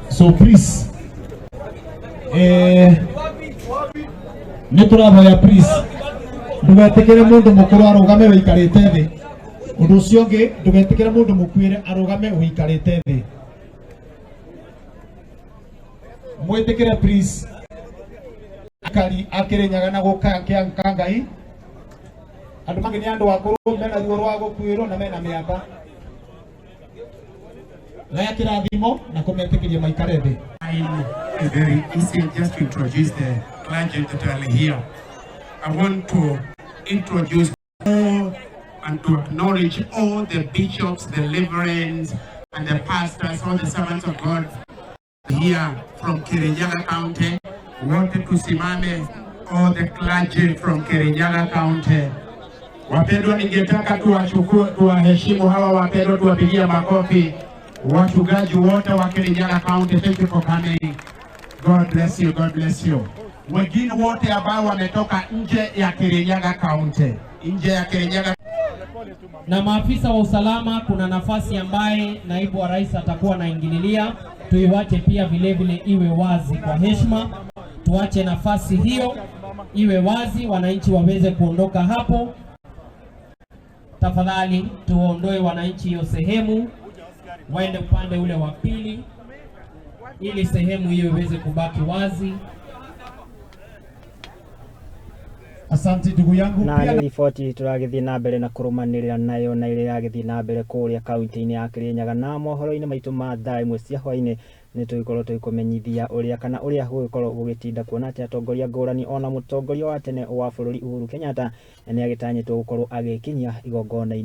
So please, nä tå rahoya please ndũgetikĩre mũndũ mũkũrũ arũgame wĩikarĩte thĩ. Ũndũ ũcio ũngĩ, ndũgetikĩre mũndũ mũkuĩre arũgame ũikarĩte thĩ. Mwĩtĩkĩre please akari akĩrĩnyaga na gũka kĩa Ngai. Andũ mangĩ nĩ andũ akũrũ mena ruo rwa gũkuĩrwo na mena mĩaka. Gaya kĩrathimo na kũmetĩkĩria maikare thĩ. It's very easy just to introduce the clergy that are here. I want to introduce all and to acknowledge all the bishops, the reverends, and the pastors, all the servants of God here from Kirinyaga County. Wote tusimame, all the clergy from Kirinyaga County. Wapendwa, ningetaka tuwachukue, tuwaheshimu hawa wapendwa, tuwapigie makofi wachungaji wote wa Kirinyaga County. Thank you for coming. God bless you, God bless you. Wengine wote ambao wametoka nje ya Kirinyaga County, nje ya Kirinyaga. Na maafisa wa usalama, kuna nafasi ambaye naibu wa rais atakuwa anaingililia, tuiwache pia vile vile iwe wazi kwa heshima, tuache nafasi hiyo iwe wazi, wananchi waweze kuondoka hapo. Tafadhali tuondoe wananchi hiyo sehemu, waende upande ule wa pili, ili sehemu hiyo iweze kubaki wazi. Asante ndugu yangu. Na pia nĩ riboti tũragĩthiĩ na mbere na kũrũmanĩrĩra nayo na ĩrĩa ĩragĩthiĩ na mbere kũrĩa kaunti-inĩ ya Kĩrĩnyaga. Na mohoro-inĩ maitũ ma thaa 1 cia hwaĩ-inĩ nĩ tũgĩkorwo tũgĩkũmenyithia ũrĩa kana ũrĩa gũgĩkorwo gũgĩtinda, kuona atĩ atongoria ngũrani ona mũtongoria wa tene wa bũrũri Uhuru Kenyatta nĩ agĩtanyĩtwo gũkorwo agĩkinyia igongona.